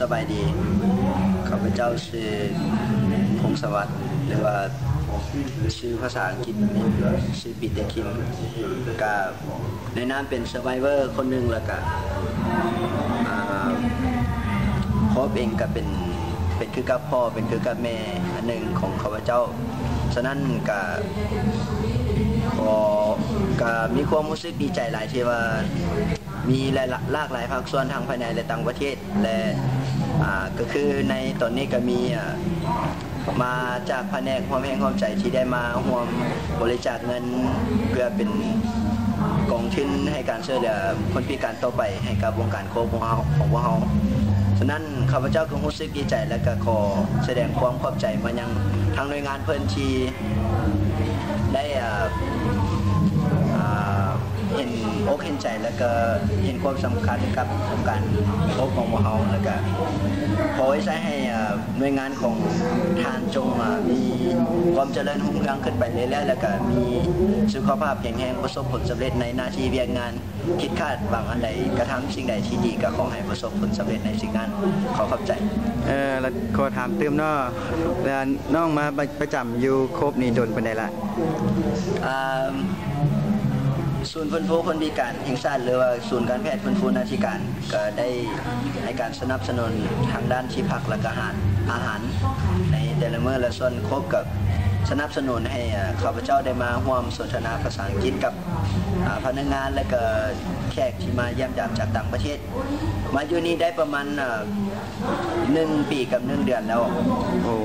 ສະບາຍດີ, ຂ້າພະເຈົ້າຊື່ ພົງສະຫວັດ ຫຼືວ່າຊື່ພາສາອັງກິດຊື່ ປີເຕີ ຄິງ ກະໃນນາມເປັນ ເຊີໄວເວີ ຄົນໜຶ່ງ ແລ້ວກະ ອາ ໂຄບເອງກະເປັນ ເປັນຄືກັບພໍ່ ເປັນຄືກັບແມ່ອັນໜຶ່ງຂອງຂ້າພະເຈົ້າ. ສະນັ້ນກະ ກໍ ກະມີຄວາມຮູ້ສຶກດີໃຈຫຼາຍທີ່ວ່າ ມີຫຼາຍ ຫຼາກຫຼາຍພາກສ່ວນທັງພາຍໃນ ແລະ ຕ່າງປະເທດ ແລະ ອາ ກໍຄືໃນຕອນນີ້ກໍມີ ອາ ມາຈາກພະແນກຮ່ວມແຮງຮ່ວມໃຈທີ່ໄດ້ມາຮ່ວມບໍລິຈາກເງິນ ເພື່ອເປັນກອງທຶນໃຫ້ການຊ່ວຍເຫຼືອຄົນພິການຕໍ່ໄປໃຫ້ກັບວົງການໂຄບຂອງເຮົາ ຂອງພວກເຮົາ. ສະນັ້ນ ຂ້າພະເຈົ້າກໍຮູ້ສຶກດີໃຈ ແລະ ກໍຂໍສະແດງຄວາມຂອບໃຈມາຍັງທາງໜ່ວຍງານເພິ່ນທີ່ໄດ້ ອາ ອາ ເຫັນອົກເຫັນໃຈ ແລ້ວກໍເຫັນຄວາມສຳຄັນກັບໂຄງການໂຄບຂອງພວກເຮົາ ແລ້ວກໍຂໍອວຍໄຊໃຫ້ ເອີ ໜ່ວຍງານຂອງທ່ານຈົ່ງ ເອີ ມີຄວາມຈະເລີນຮຸ່ງເຮືອງຂຶ້ນໄປເລື້ອຍໆ ແລ້ວກໍມີສຸຂະພາບແຂງແຮງ ປະສົບຜົນສຳເລັດໃນໜ້າທີ່ວຽກງານ, ຄິດຄາດຫວັງອັນໃດ, ກະທຳສິ່ງໃດທີ່ດີ ກໍຂໍໃຫ້ປະສົບຜົນສຳເລັດໃນສິ່ງນັ້ນ. ຂໍຂອບໃຈ. ເອີ ແລ້ວຂໍຖາມຕື່ມເນາະ, ແລ້ວນ້ອງມາປະ ປະຈຳຢູ່ໂຄບນີ້ດົນປານໃດລະ? ອ່າ ສູນຟື້ນຟູຄົນພິການແຫ່ງຊາດ ຫຼືວ່າສູນການແພດຟື້ນຟູນາທິການ ກໍໄດ້ໃຫ້ການສະໜັບສະໜູນທາງດ້ານທີ່ພັກ ແລະກະອາຫານ ອາຫານໃນແຕ່ລະມື້ ແລະສ່ວນໂຄບກໍສະໜັບສະໜູນໃຫ້ ເອີ ຂ້າພະເຈົ້າໄດ້ມາຮ່ວມສົນທະນາພາສາອັງກິດກັບ ອາ ພະນັກງານ ແລະກະແຂກທີ່ມາຢ້ຽມຢາມຈາກຕ່າງປະເທດ. ມາຢູ່ນີ້ໄດ້ປະມານ ເອີ ໜຶ່ງປີກັບໜຶ່ງເດືອນແລ້ວ. ໂອ້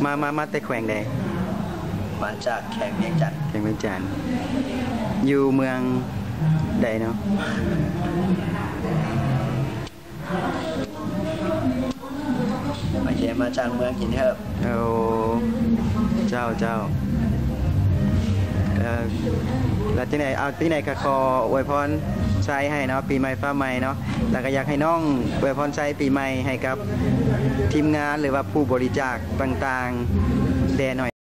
ມາ ມາ ມາແຕ່ແຂວງໃດ? ມາຈາກແຂວງວຽງຈັນ. ແຂວງວຽງຈັນ. ຢູ່ເມືອງໃດເນາະ? ໂອເຄ ມາຈາກເມືອງຫີນເຫີບ. ໂອ້ ເຈົ້າ ເຈົ້າ. ເອີ ແລ້ວຈັ່ງໃດ ເອົາ ຈັ່ງໃດກໍຂໍອວຍພອນໄຊໃຫ້ເນາະ ປີໃໝ່ຟ້າໃໝ່ເນາະ, ແລ້ວກໍຢາກໃຫ້ນ້ອງອວຍພອນໄຊປີໃໝ່ໃຫ້ກັບທີມງານ ຫຼືວ່າຜູ້ບໍລິຈາກຕ່າງໆແດ່ໜ່ອຍ.